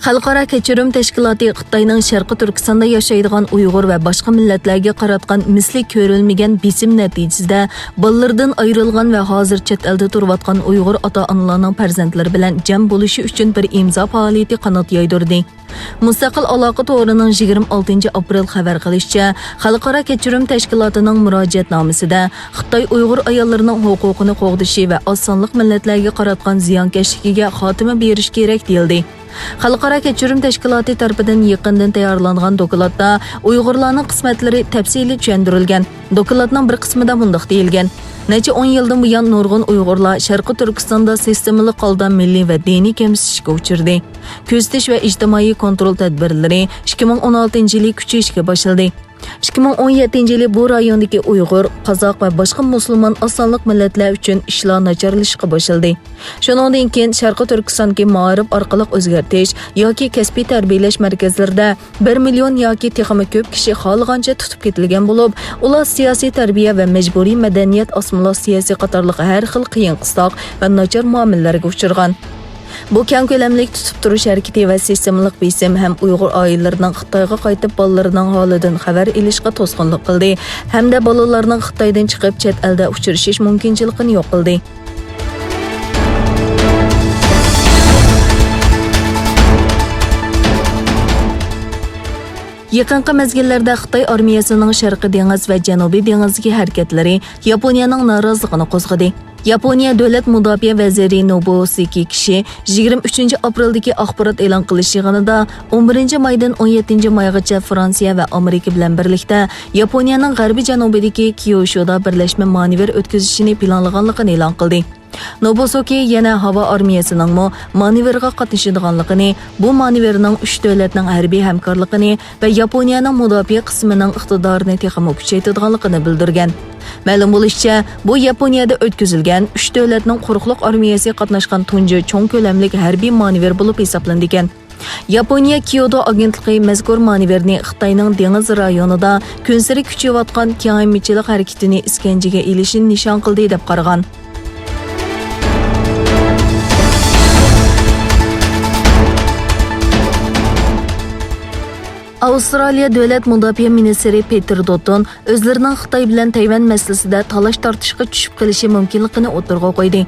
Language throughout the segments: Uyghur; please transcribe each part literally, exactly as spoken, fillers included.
خەلقئارا كەچۈرۈم تەشكىلاتى خىتاينىڭ شەرقىي تۈركىستاندا ياشايدىغان ئۇيغۇر ۋە باشقا مىللەتلەرگە قاراتقان مىسلى كۆرۈلمىگەن بېسىم نەتىجىسىدە بالىلىرىدىن ئايرىلغان ۋە ھازىر چەت ئەلدە تۇرۇۋاتقان ئۇيغۇر ئاتا-ئانىلارنىڭ پەرزەنتلىرى بىلەن جەم بولۇشى ئۈچۈن بىر ئىمزا پائالىيىتى قانات يايدۇردى. مۇستەقىل ئالاقە تورىنىڭ يىگىرمە ئالتىنچى ئاپرېل خەۋەر قىلىشىچە، خەلقئارا كەچۈرۈم تەشكىلاتىنىڭ مۇراجىئەتنامىسىدە خىتاي ئۇيغۇر ئاياللىرىنىڭ ھوقۇقىنى قوغدىشى ۋە ئاز سانلىق مىللەتلەرگە قاراتقان زىيانكەشلىكىگە خاتىمە بېرىش كېرەك دېيىلدى. خەلقئارا كەچۈرۈم تەشكىلاتى تەرىپىدىن يېقىندىن تەييارلانغان دوكلاتتا ئۇيغۇرلارنىڭ قىسمەتلىرى تەپسىلىي چۈشەندۈرۈلگەن. دوكلاتنىڭ بىر قىسمىدا مۇنداق دېيىلگەن: نەچچە ئون يىلدىن بۇيان نۇرغۇن ئۇيغۇرلار شەرقىي تۈركىستاندا سىستېمىلىق ھالدا مىللىي ۋە دىنىي كەمسىتىشكە ئۇچرىدى. كۆزىتىش ۋە ئىجتىمائىي كونترول تەدبىرلىرى ئىككى مىڭ ئون ئالتىنچى يىلى كۈچىيىشكە باشلىدى. ئىككى مىڭ ئون يەتتىنچى يىلى بۇ رايوندىكى ئۇيغۇر، قازاق ۋە باشقا مۇسۇلمان ئاز سانلىق مىللەتلەر ئۈچۈن ئىشلار ناچارلىشىشقا باشلىدى. شۇنىڭدىن كېيىن شەرقىي تۈركىستاندىكى مائارىپ ئارقىلىق ئۆزگەرتىش ياكى كەسپىي تەربىيەلەش مەركەزلىرىدە بىر مىليون ياكى تېخىمۇ كۆپ كىشى خالىغانچە تۇتۇپ كېتىلگەن بولۇپ، ئۇلار سىياسىي تەربىيە ۋە مەجبۇرىي مەدەنىيەت ئاسسىمىلياتسىيەسى قاتارلىق ھەر خىل قىيىن-قىستاق ۋە ناچار مۇئامىلىلەرگە ئۇچرىغان. بۇ كەڭ كۆلەملىك تۇتۇپ تۇرۇش ھەرىكىتى ۋە سىستېمىلىق بېسىم ھەم ئۇيغۇر ئائىلىلىرىنىڭ خىتايغا قايتىپ بالىلىرىنىڭ ھالىدىن خەۋەر ئېلىشقا توسقۇنلۇق قىلدى ھەمدە بالىلارنىڭ خىتايدىن چىقىپ چەت ئەلدە ئۇچرىشىش مۇمكىنچىلىكىنى يوق قىلدى. يېقىنقى مەزگىللەردە خىتاي ئارمىيەسىنىڭ شەرقىي دېڭىز ۋە جەنۇبىي دېڭىزدىكى ھەرىكەتلىرى ياپونىيەنىڭ نارازىلىقىنى قوزغىدى. ياپونىيە دۆلەت مۇداپىئە ۋەزىرى نوبۇسېكى كىشى يىگىرمە ئۈچىنچى ئاپرېلدىكى ئاخبارات ئېلان قىلىش يىغىنىدا ئون بىرىنچى مايدىن ئون يەتتىنچى مايغىچە فرانسىيە ۋە ئامېرىكا بىلەن بىرلىكتە ياپونىيەنىڭ غەربىي جەنۇبىدىكى كيۇشۇدا بىرلەشمە مانېۋىر ئۆتكۈزۈشىنى پىلانلىغانلىقىنى ئېلان قىلدى. نوبۇسوكى يەنە ھاۋا ئارمىيەسىنىڭمۇ مانېۋىرغا قاتنىشىدىغانلىقىنى، بۇ مانېۋىرنىڭ ئۈچ دۆلەتنىڭ ھەربىي ھەمكارلىقىنى ۋە ياپونىيەنىڭ مۇداپىئە قىسمىنىڭ ئىقتىدارىنى تېخىمۇ كۈچەيتىدىغانلىقىنى بىلدۈرگەن. مەلۇم بولۇشىچە، بۇ ياپونىيەدە ئۆتكۈزۈلگەن ئۈچ دۆلەتنىڭ قۇرۇقلۇق ئارمىيەسى قاتناشقان تۇنجى چوڭ كۆلەملىك ھەربىي مانېۋىر بولۇپ ھېسابلىنىدىكەن. ياپونىيە كيودو ئاگېنتلىقى مەزكۇر مانېۋىرنى خىتاينىڭ دېڭىز رايونىدا كۈنسېرى كۈچىيىۋاتقان كېڭەيمىچىلىك ھەرىكىتىنى ئىسكەنجىگە ئېلىشنى نىشان قىلدى، دەپ قارىغان. ئاۋسترالىيە دۆلەت مۇداپىئە مىنىستىرى پېتېر دوتون ئۆزلىرىنىڭ خىتاي بىلەن تەيۋەن مەسىلىسىدە تالاش-تارتىشقا چۈشۈپ قېلىشى مۇمكىنلىقىنى ئوتتۇرىغا قويدى.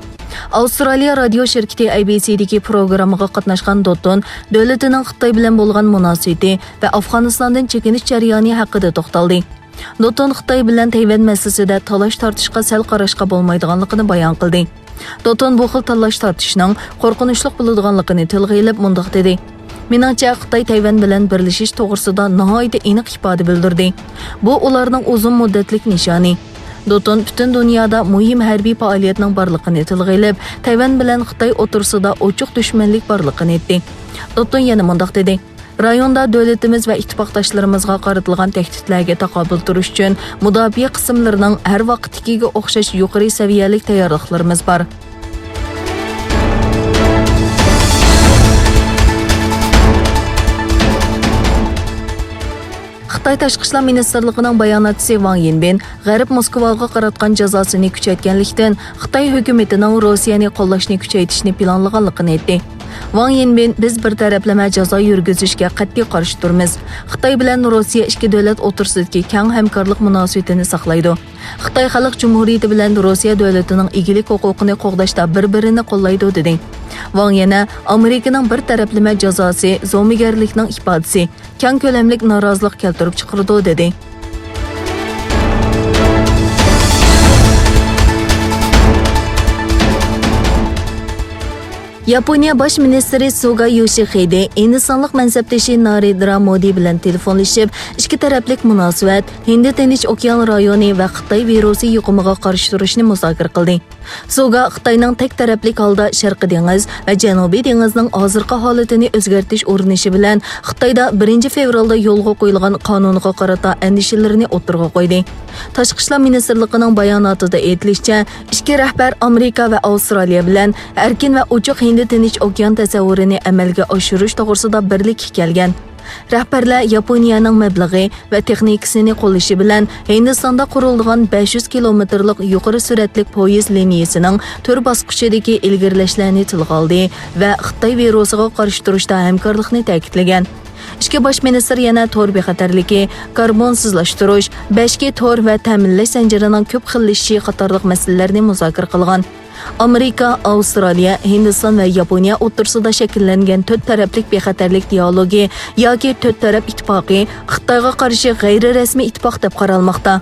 ئاۋسترالىيە رادىيو شىركىتى ئەي بى سىدىكى پروگراممىغا قاتناشقان دوتون دۆلىتىنىڭ خىتاي بىلەن بولغان مۇناسىۋىتى ۋە ئافغانىستاندىن چېكىنىش جەريانى ھەققىدە توختالدى. دوتون خىتاي بىلەن تەيۋەن مەسىلىسىدە تالاش-تارتىشقا سەل قاراشقا بولمايدىغانلىقىنى بايان قىلدى. دوتون بۇ خىل تالاش-تارتىشنىڭ قورقۇنچلۇق بولىدىغانلىقىنى تىلغا ئېلىپ مۇنداق دېدى: مېنىڭچە، خىتاي تەيۋەن بىلەن بىرلىشىش توغرىسىدا ناھايىتى ئېنىق ئىپادە بىلدۈردى. بۇ ئۇلارنىڭ ئۇزۇن مۇددەتلىك نىشانى. دوتون پۈتۈن دۇنيادا مۇھىم ھەربىي پائالىيەتنىڭ بارلىقىنى تىلغا ئېلىپ، تەيۋەن بىلەن خىتاي ئوتتۇرىسىدا ئوچۇق دۈشمەنلىك بارلىقىنى ئېيتتى. دوتون يەنە مۇنداق دېدى: رايوندا دۆلىتىمىز ۋە ئىتتىپاقداشلىرىمىزغا قارىتىلغان تەھدىتلەرگە تاقابىل تۇرۇش ئۈچۈن مۇداپىئە قىسىملىرىنىڭ ھەر ۋاقىتتىكىگە ئوخشاش يۇقىرى سەۋىيەلىك تەييارلىقلىرىمىز بار. خىتاي تاشقى ئىشلار مىنىستىرلىقىنىڭ باياناتچىسى ۋاڭ يىنبىن غەرب موسكۋاغا قاراتقان جازاسىنى كۈچەيتكەنلىكتىن، خىتاي ھۆكۈمىتىنىڭ روسىيەنى قوللاشنى كۈچەيتىشنى پىلانلىغانلىقىنى ئېيتتى. ۋاڭ يىنبىن: بىز بىر تەرەپلىمە جازا يۈرگۈزۈشكە قەتئىي قارشى تۇرىمىز. خىتاي بىلەن روسىيە ئىككى دۆلەت ئوتتۇرىسىدىكى كەڭ ھەمكارلىق مۇناسىۋىتىنى ساقلايدۇ. خىتاي خەلق جۇمھۇرىيىتى بىلەن روسىيە دۆلىتىنىڭ ئىگىلىك ھوقۇقىنى قوغداشتا بىر-بىرىنى قوللايدۇ، دېدى. ۋاڭ يەنە ئامېرىكىنىڭ بىر تەرەپلىمە جازاسى زومىگەرلىكنىڭ ئىپادىسى، كەڭ كۆلەملىك نارازىلىق كەلتۈرۈپ چىقىرىدۇ، دېدى. ياپونىيە باش مىنىستىرى سۇگا يوشىخىدې ھىندىستانلىق مەنسەپدىشى نارېندرا مودى بىلەن تېلېفونلىشىپ، ئىككى تەرەپلىك مۇناسىۋەت، ھىندى تىنچ ئوكيان رايونى ۋە خىتاي ۋىرۇسى يۇقۇمىغا قارشى تۇرۇشنى مۇزاكىرە قىلدى. سۇگا خىتاينىڭ تەك تەرەپلىك ھالدا شەرقىي دېڭىز ۋە جەنۇبىي دېڭىزنىڭ ھازىرقى ھالىتىنى ئۆزگەرتىش ئۇرۇنۇشى بىلەن خىتايدا بىرىنچى فېۋرالدا يولغا قويۇلغان قانۇنغا قارىتا ئەندىشىلىرىنى ئوتتۇرىغا قويدى. تاشقى ئىشلار مىنىستىرلىقىنىڭ باياناتىدا ئېيتىلىشىچە، ئىككى رەھبەر ئامېرىكا ۋە ئاۋسترالىيە بىلەن ئەركىن ۋە ئوچۇق ھىندى تىنچ ئوكيان تەسەۋۋۇرىنى ئەمەلگە ئاشۇرۇش توغرىسىدا بىرلىككە كەلگەن. رەھبەرلەر ياپونىيەنىڭ مەبلىغى ۋە تېخنىكىسىنى قوللىشى بىلەن ھىندىستاندا قۇرۇلىدىغان بەش يۈز كىلومېتىرلىق يۇقىرى سۈرئەتلىك پويىز لىنىيىسىنىڭ تۈر باسقۇچىدىكى ئىلگىرىلەشلەرنى تىلغا ئالدى ۋە خىتاي ۋىرۇسىغا قارشى تۇرۇشتا ھەمكارلىقنى تەكىتلىگەن. ئىككى باش مىنىستىر يەنە تور بىخەتەرلىكى، كاربونسىزلاشتۇرۇش، بەش گى تور ۋە تەمىنلەش زەنجىرىنىڭ كۆپ خىللىشىشى قاتارلىق مەسىلىلەرنى مۇزاكىرە قىلغان. ئامېرىكا، ئاۋسترالىيە، ھىندىستان ۋە ياپونىيە ئوتتۇرىسىدا شەكىللەنگەن تۆت تەرەپلىك بىخەتەرلىك دىئالوگى ياكى تۆت تەرەپ ئىتتىپاقى خىتايغا قارشى غەيرىي رەسمىي ئىتتىپاق دەپ قارالماقتا.